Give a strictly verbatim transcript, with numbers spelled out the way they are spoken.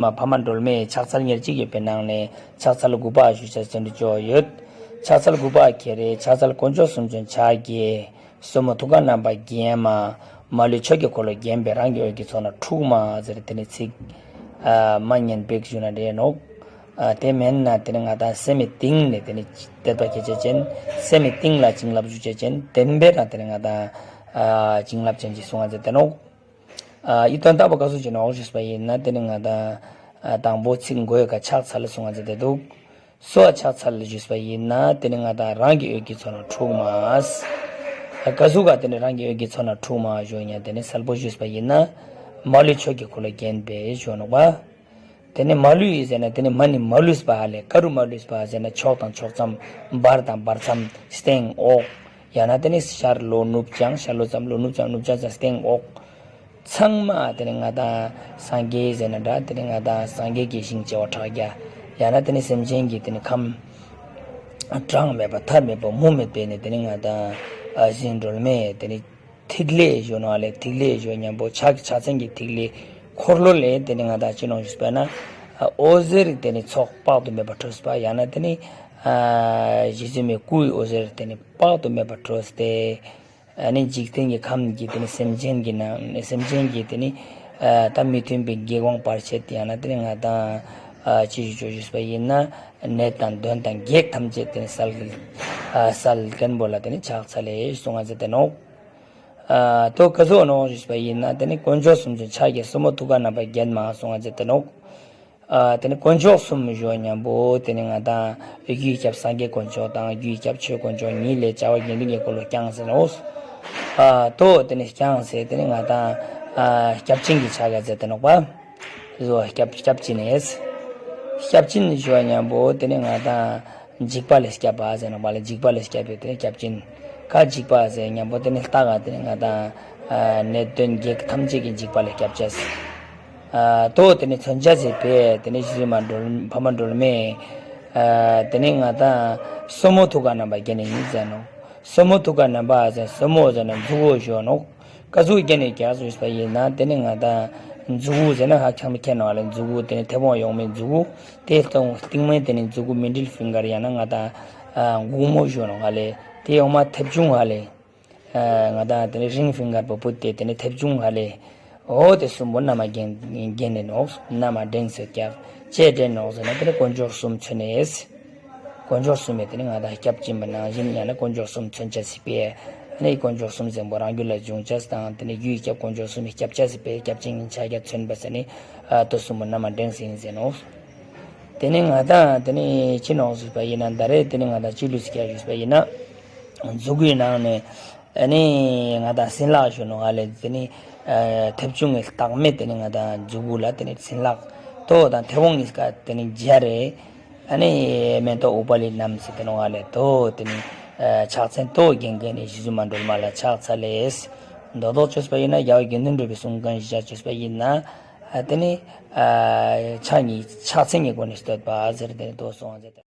མ་ཕ་མ་སྒྲོལ་མའི་ཕྱག་འཚལ་ཉེར་གཅིག་ཡོད་པའི་ནང་ནས་ཕྱག་འཚལ་དགུ་པ་ཞུ་ཆ་ཅན་དུ་ཅོ་ཡོད། ཕྱག་འཚལ་དགུ་པ་ཁྱེར་རེ་ཕྱག་འཚལ་དཀོན་མཆོག་གསུམ་མཚོན་ཕྱག་རྒྱའི། སོར་མོ་ཐུགས་ཀར་རྣམ་པར་བརྒྱན་མ། མ་ལུས་ཆོས་ཀྱི་འཁོར་ལོས་བརྒྱན་པའི་རང་གི་འོད་ཀྱི་ཚོགས་རྣམས་འཁྲུགས་མ་ཟེར་ཏེ་ནི་ཚིག་ཨ་མ་ཉན་པེག་ཞུ་ན་འདྲེ་ནོག་ཨ་དེ་མེན་ན་དེ་ནི་ང་དང་སེམས་མི་གཏིང་ནས་དེ་ནི་དད་པ་སྐྱེ་ཅན། སེམས་མི་གཏིང་ལ་བྱིན་རླབས་ཞུ་ཅན། དེན་པེ་རང་དེ་ནི་ང་དང་ཨ་བྱིན་རླབས་ཅན་གྱི་གསུང་ང་ཟེར་ཏེ་ནོག་ཨ་ཡི་དོན་དག་པོ་ག་ཟུག་ཅིག་ནོག་ཞུས་པ་ཡིན་ན་དེ་ནི་ང་དང་ཨ་དང་པོ་ཚིག་མགོའི་ཀ་ཕྱག་འཚལ་ལ་གསུང་ང་ཟེར་ཏེ་འདུག་སོ་ཨ་ཕྱག་འཚལ་ལ་ཞུས་པ་ཡིན་ན་དེ་ནི་ང་དང་རང་གི་འོད་ཀྱི་ཚོགས་རྣམས་འཁྲུགས་མ། ཨ་ག་ཟུག་ག་དེ་ནི་རང་གི་འོད་ཀྱི་ཚོགས་རྣམས་འཁྲུགས་མ་ཞུ་ཡིན་ན་དེ་ནི་གསལ་པོ་ཞུས་པ་ཡིན་ན་མ་ལུས་ཆོས་ཀྱི་འཁོར་ལོས་བརྒྱན་པའི་ཞུ་ནོག་པ། དེ་ནི་མ་ལུས་ཟེར་ན་དེ་ནི་མ་ནི་མ་ལུས་པ་ཧ་ལེ། ག་རུ་མ་ལུས་པ་ཟེར་ན་ཕྱོགས་དང་ཕྱོགས་མཚམས། བར་དང་བར་མཚམས། སྟེང་འོག་ཡང་ན་དེ་ནི་ཤར་ལྷོ་ནུབ་བྱང་། ཤར་ལྷོ་མཚམས། ལྷོ་ནུབ་བྱང་། ནུབ་བྱང་མཚམས། སྟེང་འོག་ཚང་མ་དེ་ནི་ང་དང་སངས་རྒྱས་ཟེར་ན་འདྲ། དེ་ནི་ང་དང་སངས་རྒྱས་ཀྱི་ཞིང་བྱེ་བ་ཕྲག་བརྒྱ། ཡང་ན་དེ་ནི་སེམས་ཅན་གྱི་དེ་ནི་ཁམས་གྲངས་མེད་པ་མཐའ་མེད་པ་མུ་མེད་པའི་ནི་དེ་ནི་ང་དང་ཨ་རྗེ་བཙུན་སྒྲོལ་མའི་དེ་ནི་ཐིག་ལེ་ཞུ་ནོག་ལེ། ཐིག་ལེ་ཞུ་ཉམ་པོ་ཕྱག་ཕྱག་མཚན་གྱི་ཐིག་ལེ་འཁོར་ལོ་ལས་དེ་ནི་ང་དང་ཅི་ནོག་ཞུས་པ་ན་ཨ་འོད་ཟེར་དེ་ནི་ཚོགས་དཔག་ཏུ་མེད་པ་འཕྲོས་པ། ཡང་ན་དེ་ནི་ཨ་རྗེ་བཙུན་མའི་སྐུའི་འོད་ཟེར་དེ་ནི་དཔག་ཏུ་མེད་པ་འཕྲོས་ཏེ། ཨ་ནི་འཇིག་རྟེན་གྱི་ཁམས་ཀྱི་དེ་ནི་སེམས་ཅན་གྱི་ནང་སེམས་ཅན་གྱི་དེ་ནི་ཨ་ད་མི་མཐུན་པའི་གེགས་དང་བར་ཆད་ཡང་ན་དེ་ནི་ང་དང་ཨ་ཅི་ཞུ་ཅོ་ཞུས་པ་ཡིན་ན་ནད་དང་གདོན་དང་བགེགས་ཐམས་ཅད་དེ་ནི་སེལ་ཨ་སེལ་མཁན་པོ་ལ་དེ་ནི་ཕྱག་འཚལ་ལེ་གསུང་ང་ཟེར་ཏེ་ནོག་ཨ་དོ་ག་ཟུག་ནོག་ཞུས་པ་ཡིན་ན་དེ་ནི་དཀོན་མཆོག་གསུམ་མཚོན་ཕྱག་རྒྱའི། སོར་མོ་ཐུགས་ཀར་རྣམ་པར་བརྒྱན་མ་གསུང་ང་ཟེར་ཏེ་ནོག་ཨ་དེ་ནི་དཀོན་མཆོག་གསུམ་ཞུ་ཉམ་པོ་དེ་ནི་ང་དང་རྒྱུའི་སྐྱབས་སངས་རྒྱས་དཀོན་མཆོག་དང་རྒྱུའི་སྐྱབས་ཆོས་དཀོན་མཆོག་གཉིས་ལས་བྱ་བ་དགེ་འདུན་གྱི་འཁོར་ལོ་བསྐྱངས་ཟེར་ནོག་ཨ་དོ་དེ་ནི་བསྐྱངས་ཟེར་དེ་ནི་ང་དང་ཨ་སྐྱབས་སྦྱིན་གྱི་ཕྱག་རྒྱ་ཟེར་ཏེ་ནོག་པ། བཟོ་སྐྱབས་སྐྱབས་སྦྱིན་ཨེས། སྐྱབས་སྦྱིན་ཞུ་ཉམ་པོ་དེ་ནི་ང་དང་འཇིགས་པ་ལས་སྐྱབས་པ་ཟེར་ནོག་པ་ལེ། འཇིགས་པ་ལས་སྐྱབས་པའི་དེ་ནི་སྐྱབས་སྦྱིན། ཀ་འཇིགས་པ་ཟེར་ཉམ་པོ་དེ་ནི་ལྟ་ག་དེ་ནི་ང་དང་ཨ་ནད་གདོན་བགེགས་ཐམས་ཅད་ཀྱི་འཇིགས་པ་ལས་སྐྱབས་ཅེས། ཨ་དོ་དེ་ནི་མཚོན་ཅེས་ཟེར་པས་དེ་ནི་རྗེ་བཙུན་མ་སྒྲོལ་ཕ་མ་སྒྲོལ་མས་ཨ་དེ་ནི་ང་དང་སོར་མོ་ཐུགས་ཀར་རྣམ་པར་བརྒྱན་ནས་ཡིན་ཟེར་ནོག་སོར་མོ་ཐུགས་ཀར་རྣམ་པར་ཟེར་སོར་མོ་ཟེར་ན་མཛུ་གུ་ཞུ་ནོག་ག་ཟུག་བརྒྱན་ནས་ཀྱག་ཞུས་པ་ཡིན་ན་དེ་ནི་ང་དང་མཛུ་གུ་ཟེར་ན་ཧ་ཁྱང་མི་ཁྱེར་ནོག་ལེ། མཛུ་གུ་དེ་ནི་མཐེ་བོང་ཡོང་མི་མཛུ་གུ་དེ་སྟོང་སྟིང་མའི་དེ་ནི་མཛུ་གུ་མི་ཌལ་ཕིང་གར་ཡང་ན་ང་དང་ཨ་གུང་མོ་ཞུ་ནོག་ལེ། དེ་ཡོང་མ་མཐེབ་ཆུང་ཧ་ལེ། ཨ་ང་དང་དེ་ནི་རིང་ཕིང་གར་པོ་བུད་དེ་དེ་ནི་མཐེབ་ཆུང་ཧ་ལེ། འོ་དེ་གསུམ་པོ་རྣམ་པར་བརྒྱན་བརྒྱན་ནས་ནོག་རྣམ་པར་བསྒྲེངས་ཟེར་ཀྱག་ཅི་བསྒྲེངས་ནོག་ཟེར་ན་དེ་ནི་དཀོན་མཆོག་གསུམ་མཚོན་ནས། དཀོན་མཆོག་གསུམ་མའི་དེ་ནི་ང་དང་སྐྱབས་སྦྱིན་པ་ནང་བཞིན་ཡང་ན་དཀོན་མཆོག་གསུམ་མཚོན་ཅེས་ཟེར་པས། ཨ་ནི་དཀོན་མཆོག་གསུམ་ཟེར་པོ་རང་རྒྱུད་ལ་འབྱུང་ཅེས་དང་དེ་ནི་རྒྱུའི་སྐྱབས་དཀོན་མཆོག་གསུམ་མའི་སྐྱབས་ཅེས་ཟེར་པས་སྐྱབས་སྦྱིན་ཕྱག་རྒྱ་མཚོན་པ་ཟེར་ནི་ཨ་དོ་གསུམ་པོ་རྣམ་པར་བསྒྲེངས་ཟེར་ཡིན་ཟེར་ནོག་དེ་ནི་ང་དང་དེ་ནི་ཅི་ནོག་ཞུས་པ་ཡིན་ན་ད་རེས་དེ་ནི་ང་དང་ཅི་ལུས་ཀྱག་ཞུས་པ་ཡིན་ན་མཛུ་གུའི་ནང་ནས། ཨ་ནི་ང་དང་སྲིན་ལག་ཞུ་ནོག་ལེ། དེ་ནི་ཨ་མཐེབ་ཆུང་གི་ལྟག་མའི་དེ་ནི་ང་དང་མཛུ་གུ་ལ་དེ་ནི་སྲིན་ལག་དོ་དང་མཐེ་བོང་གཉིས་ཀ་དེ་ནི་རྒྱ་རེ། ཨ་ནི་མེ་ཏོག་ཨུཏྤལ་བསྣམས་ཟེར་ཏེ་ནོག་ལེ། དོ་དེ་ནི་ཨ་ཕྱག་མཚན་དོ་བརྒྱན་མཁན་ནི་རྗེ་བཙུན་མ་སྒྲོལ་མ་ལ་ཕྱག་འཚལ་ལེ། མདོར་དོགས་ཅོས་པ་ཡིན་ན་རྒྱལ་བ་དགེ་འདུན་གྲུབ་པའི་གསུང་མཁན་ཞིག་ཅོས་པ་ཡིན་ན་ཨ་དེ་ནི་ཨ་ཕྱག་གཉིས་ཕྱག་མཚན་གཉིས་སྒོ་ནས་བསྟོད་པ་ཟེར་དེ་ནི་དོ་གསུང་ཟེར་ཏེ།